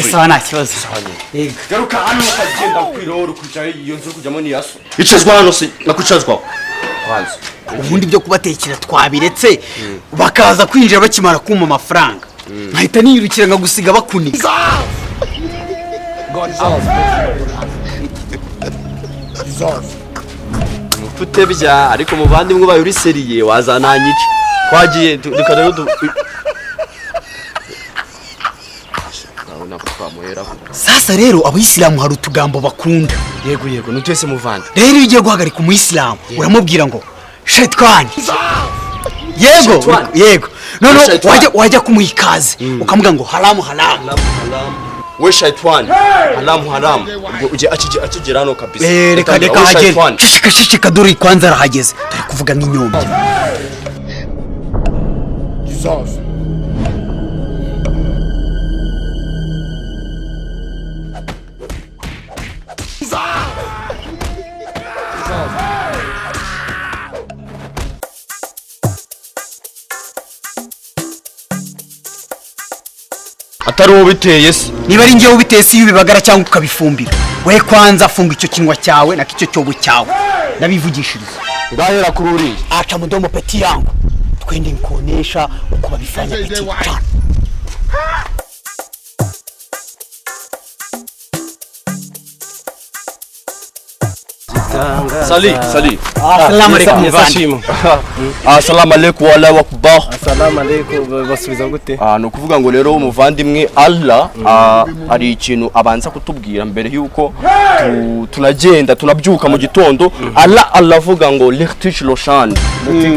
Sawa, nta kibazo. Yego. Garuka hano ukagenda kwirora kwicara iyo nzu uri kujyamo ni yaso. Icazwa hano se nakwicazwa kwanza. Ubundi byo kubatekera twabiretse, bakaza kwinjira bakimara kumpa amafaranga, nkahita niyirukira nkagusiga bakunika. Tutebya ariko muvandimwe, ubaye uri sérieux wazananyica. Twagiye reka rero urabona ko twamuheraho. Sasa rero abayisilamu hari utugambo bakunda. Yego, nutese muvandi. Rero iyo ugiye guhagarika umuyisilamu uramubwira ngo "Shetwani". Yego. Shaitani. Yego, noneho Shaitani. wajya kumuha ikaze ukamubwira ngo "Haramu haramu". Haramu haramu we shaitani, haramu haramu. Ubwo ujye akigera hano kabisa. Eh, reka Utangira, reka we hagere. shaitani. Shishika shishika, dore kwanza arahageze, turi kuvuga nk'inyombya. Atari wowe biteye se? Niba ari njyewe ubiteye si iyo ubibagara cyangwa ukabifumbira. We kwanza funga icyo kinwa cyawe nako icyo cyobo cyawe, ndabivugishiriza. Ngahera kuri uriya. Acha mdomo, petit yangu, twende nikuonesha uko babifanya, petit cyane. Sali sali. Assalamu alaikum muvandi. Assalamu alaikum wa Allahu akbar. Assalamu alaikum basubiza gute? Ni ukuvuga ngo rero umuvandimwe, Allah hari ikintu abanza kutubwira mbere yuko tunagenda tunabyuka mu gitondo. Allah avuga ngo "Lertish roshan".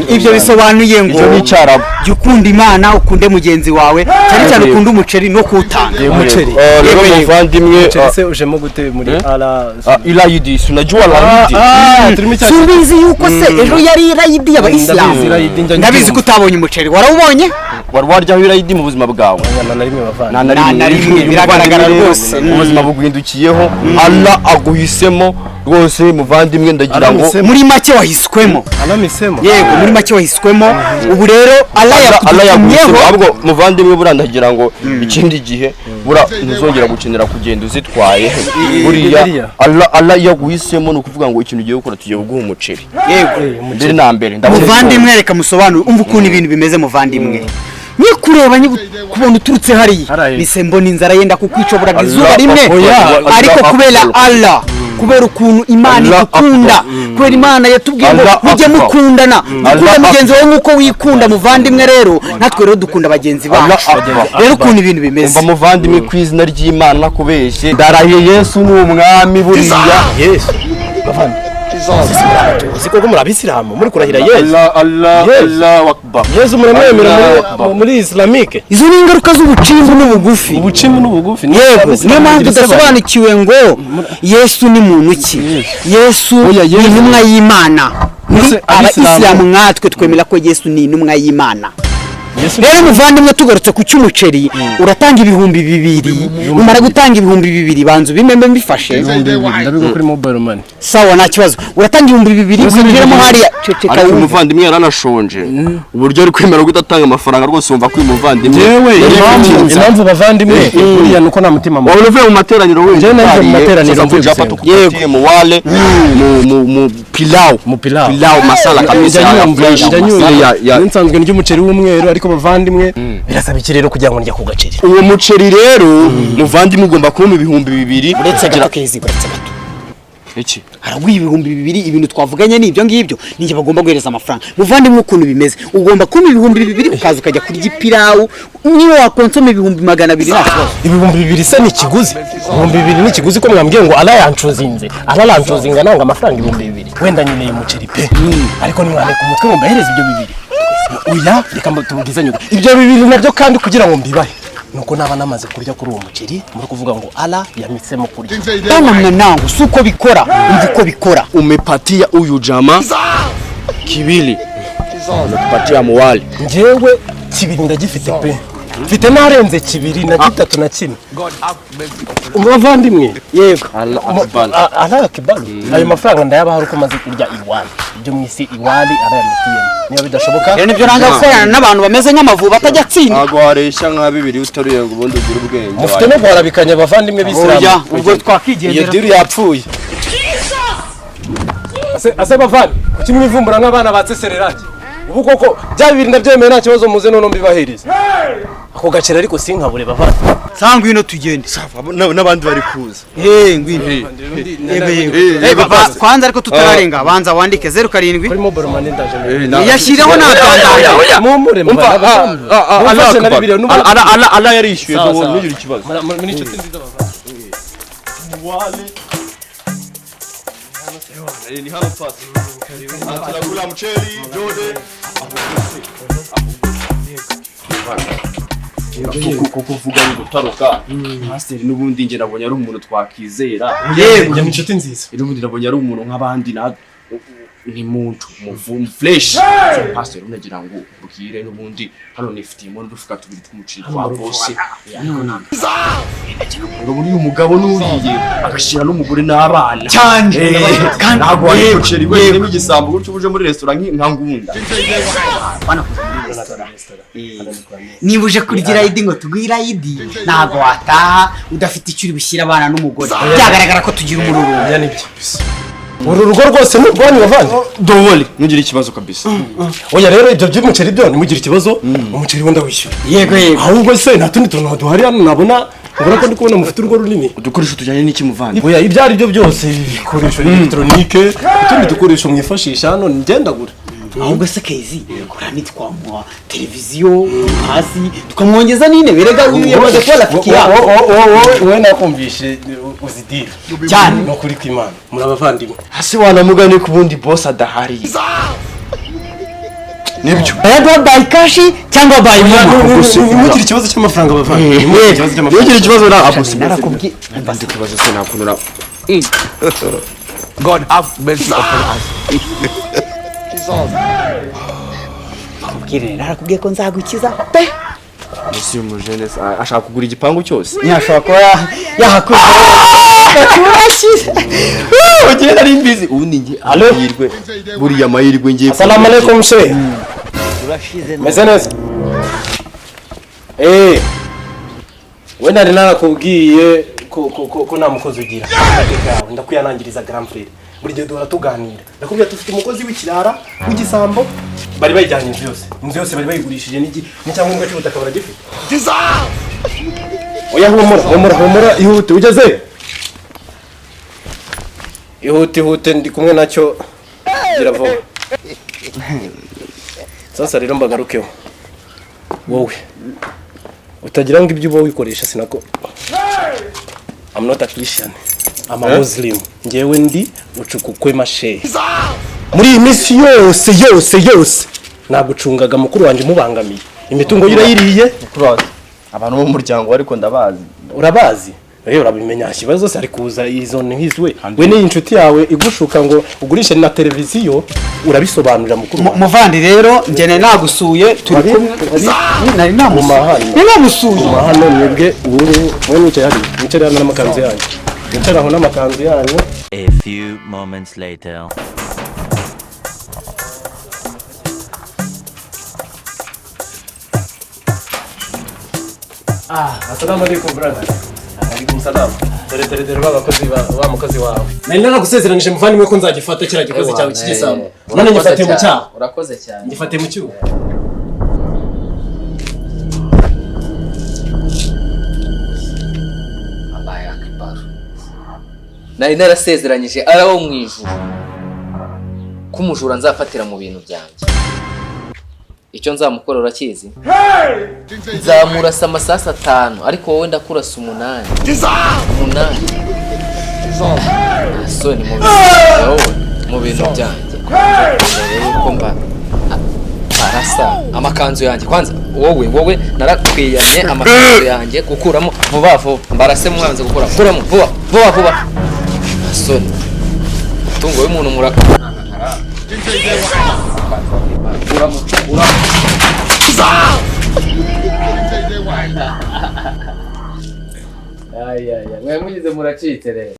Ibyo bisobanuye ngo Icyo ni icyarabu. Jya ukunda Imana, ukunde mugenzi wawe, cyane cyane ukunde umuceri no kuwutanga. Umuceri. Rero Yego, yego. muvandimwe, Umuceri se ujemo gute muri ala? Irayidi, unajua irayidi? Ah, turimo icyacu. Si ubizi yuko se ejo yari irayidi y'abayisilamu? Ndabizi irayidi, njya Ndabizi ko utabonye umuceri. Warawubonye? Wari waryaho irayidi mu buzima bwawe? Nta na rimwe bavana. Nta na Nta na rimwe. rimwe, Uyu biragaragara muvandimwe rero, rwose. ubuzima buguhindukiyeho, Allah aguhisemo rwose muvandimwe, ndagira ngo Aramuhisemo. Muri make wahiswemo. Anamisemo. Yego, muri make wahiswemo. Ubu rero Allah Allah yaguhisemo. yakudutumyeho. Ahubwo muvandimwe, buriya ndagira ngo ikindi gihe buriya ntuzongera gukenera kugenda uzitwaye buriya. Biriya. Allah iyo aguhisemo ni ukuvuga ngo ikintu ugiye gukora, tugiye kuguha umuceri. Yego. Mbere na mbere ndabona Muvandimwe, reka musobanure, umva ukuntu ibintu bimeze. Muvandimwe, nikureba kubona uturutse hariya, Hariya. mise mbona inzara yenda kukwicobora Allah izuba rimwe. Akbar. Ariko Allah kubera Akbar. Allah, kubera ukuntu Imana Allah idukunda, Akbar. kubera Imana yatubwiye ngo Allah mujye Akbar. mukundana, mukunde Allah mugenzi wawe nk'uko wikunda. Muvandimwe, rero natwe rero dukunda bagenzi Allah bacu. Akbar. Rero ukuntu ibintu bimeze, Umva muvandimwe, ku izina ry'Imana nakubeshye, ndarahiye, Yesu ni umwami buriya. Yesu bavana, uzi koko muri abisilamu muri kurahira Yesu? Allah Allah. Yesu. Allahu akbar. Yesu muramwemera? Allah muri Akbar. muri islamike? Izo ni ingaruka z'ubucimbu n'ubugufi. Ubucimu n'ubugufi. Yego, niyo mpamvu udasobanukiwe ngo Yesu ni muntu ki. Yesu Oya, ni Yesu. intumwa y'Imana. Muri Mbese Abisilamu- abayisilamu nkatwe twemera ko Yesu ni intumwa y'Imana. Yesu. Rero muvandimwe, tugarutse ku cy'umuceri, uratanga 2000. Umara gutanga 2000, banza ubimembe mbifashe. 2000 ndabigwa kuri mobile money. Sawa, nta kibazo. Uratanga 2000, winjiremo hariya, ceceka Ariko wumve. umuvandimwe yaranashonje, uburyo ari kwemera gudatanga amafaranga rwose, wumva ko uyu muvandimwe Yewe, yari impamvu ifitiye inzara. impamvu bavandimwe, buriya nuko nta mutima mubi. Waba uvuye mu materaniro wenda? Njyewe naje mu materaniro sasa mvuye kuja hapa gusenga. tukupatie muwale mu pilau. Mu pilau. Pilau masala kabisa Njya ya nyumva fresh njya masala nyumva ya nsanzwe ndya umuceri w'umweru, ariko bavandimwe, birasaba iki rero kugira ngo ndya ku gaceri? Uwo muceri rero muvandimwe ugomba kubamo 2000. Uretse gato kezi, uretse gato. Iki? Araguha 2000. Ibintu twavuganye ni ibyo ngibyo, ninjye bagomba guhereza amafaranga. Muvandimwe, ukuntu bimeze, ugomba kumpa 2000 ukaza ukajya kurya ipirawu. Niba wakonsoma 200,000 nta kibazo. 2000 se ni ikiguzi? 2000 ni ikiguzi ko mwambwiye ngo ala yancuzinze, ala yancuzinga nanga amafaranga 2000? Wenda nkeneye umuceri pe, ariko nimwaneka umutwe ngo mbahereze ibyo bibiri. Oya, reka tubwizanye ukuri. Ibyo bibiri nabyo kandi kugira ngo mbibahe nuko naba namaze kurya kuri uwo muceri muri kuvuga ngo ala yamitsemo kurya. Bana mwanangu, si uko bikora, umva uko bikora. Umepatia huyu jamaa kibili, umekupatia muwali. Njyewe kibiri ndagifite pe. Mfite n'arenze kibiri na gitatu na kimwe. Umuvandimwe. Yego. Allah akbar. Allah akbar. Ayo mafaranga ndayabaha uko maze kurya iwali. Ibyo mwisi iwali arayamutiyemo. Niba bidashoboka. Rero nibyo nanga gukorana n'abantu bameze nk'amavubi atajya atsinda. Ntabwo wareshya nka bibiri utaruye ngo ubundi ugire ubwenge. Mufite no guharabikanya abavandimwe Oya, b'Isilamu. ubwo Iyo twakigendera. diru yapfuye. Ase bavandi, kuki mwivumbura nk'abana ba Sesereraki? Ubu koko bya bibiri ndabyemeye nta kibazo, muze none mbibaherize. Ako gaciro ariko sinkabure bavandi. Sa ngwino tugende. N'abandi bari kuza. Eh, ngwino. Yego yego. Eh, baba, kwanza ariko tutararenga, banza wandike 07. Kuri mobile money ndaje. Yashyireho natandanje. Mumure Umva, mufashe na bibiri n'ubu. Allah Allah Allah yarishyuye Sawa, ngo sawa. ntugire ikibazo. Muri inshuti nziza bavandi. Ni hano pasi. Turakula muceri, jode. Kuko kuvuga ngo gutaruka. Pasiteri n'ubundi njye nabonye ari umuntu twakizera. Yego. Njye ni inshuti nziza. N'ubundi nabonye ari umuntu nk'abandi na ni muntu muvumu fresh. Pasiteri unagira ngo ubwire n'ubundi hano nifitiyemo n'udufuka tubiri tw'umuceri twa bose. Ngo buriya umugabo n'uriye agashyira n'umugore n'abana. Cyane. Kandi ntabwo wari umuceri wenyine w'igisambo gutyo uje muri resitora nka ngunda. Bana kuza muri resitora. Niba uje kurya irayidi ngo tuguhe irayidi, ntabwo wataha udafite icyo uri bushyire abana n'umugore. Byagaragara ko tugira umururumba. Oya nibyo. Uru rugo rwose ni urwanyu bavandi. Dowoli ntugire ikibazo kabisa. Oya rero ibyo by'umuceri byo ntimugire ikibazo, umuceri wo ndawishyura. Yego yego. Ahubwo se nta tundi tuntu duhari hano nabona, ubona ko ndi kubona mufite urugo runini. Udukoresho tujyanye n'iki muvandi? Oya ibyo ari byo byose, ibikoresho elegitoronike, utundi dukoresho mwifashisha hano ngendagura. Ahubwo se Kezi, uriya ntitwamuha televiziyo hasi tukamwongeza n'intebe, rega yamaze kuba rafiki yawe. Wowe nakumvishe uzidira. Cyane. No kuri kw'Imana muri abavandimwe. Hasi wanamugane ku bundi boss adahari. Nibyo. Ayaduha by cash cyangwa by momo? Ntimugire ikibazo cy'amafaranga bavandimwe. Ntimugire ikibazo cy'amafaranga. Ntugire ikibazo na abusi. Narakubwiye. Mbanze ikibazo se nakunura. God have mercy upon us. Bakubwire, narakubwiye ko nzagukiza pe. Monsieur Mujene ashaka kugura igipangu cyose. Ntiyashobora kuba yahakura. Turakize. Ugiye nari mbizi. Ubundi ngiye amahirwe. Buriya amahirwe ngiye. Assalamu alaikum shehe. Meze neza. Eh. We nari narakubwiye ko nta mukozi ugira. Amateka yawe ndakuyanangiriza grand frère. Buri gihe duhora tuganira. Ndakubwira tufite umukozi w'ikirara w'igisambo bari bayijyanye inzu yose. Inzu yose bari bayigurishije n'igi n'icyangombwa cy'ubutaka baragifite. Oya humura humura humura ihute ugeze. Ihute ihute ndi kumwe nacyo gira vuba. Sasa rero mbagarukeho. Wowe utagira ngo ibyo uba wikoresha sinako. I'm not a Christian. I'm a Muslim. Njyewe ndi ucukukwe mashehe. Muri iyi minsi yose yose yose nagucungaga mukuru wanjye mubangamiye. Imitungo ye urayiriye. Abantu bo mu muryango ariko ndabazi. Urabazi? Rero urabimenya ikibazo zose ari kuza izo nkizwe. We ni inshuti yawe igushuka ngo ugurishe na televiziyo, urabisobanurira mukuru wawe. Muvandi rero njye nari nagusuye turi kumwe. Nari namusuye. Nari namusuye. Guma hano mwebwe ubu mwe mwicaye hariya. Mwicare hano n'amakanzu yanyu. Mwicare aho n'amakanzu yanyu. A few moments later. Assalamu alaikum brother. Alaikum salam. Dore dore dore ba bakozi ba wa mukozi wawe. Nari naragusezeranije muvandimwe ko nzagifata kiriya gikozi cyawe cy'igisambo. None ngifatiye mu cyaha. Urakoze cyane. Ngifatiye mu cyuho. Allahu Akbar. Nari narasezeranyije arawo mu ijuru ko umujura nzafatira mu bintu byanjye. Icyo nzamukora urakizi? Nzamurasa amasasu 5 ariko wowe ndakurasa 8. 8. Soni mu bintu wowe mu bintu byanjye. Yuko mba arasa amakanzu yanjye kwanza wowe narakwiyanye amakanzu yanjye gukuramo vuba vuba mbarase mwanze gukura kuramo vuba vuba vuba. Soni tungo y'umuntu mura Ayaya, mwe mugize muracitse rero.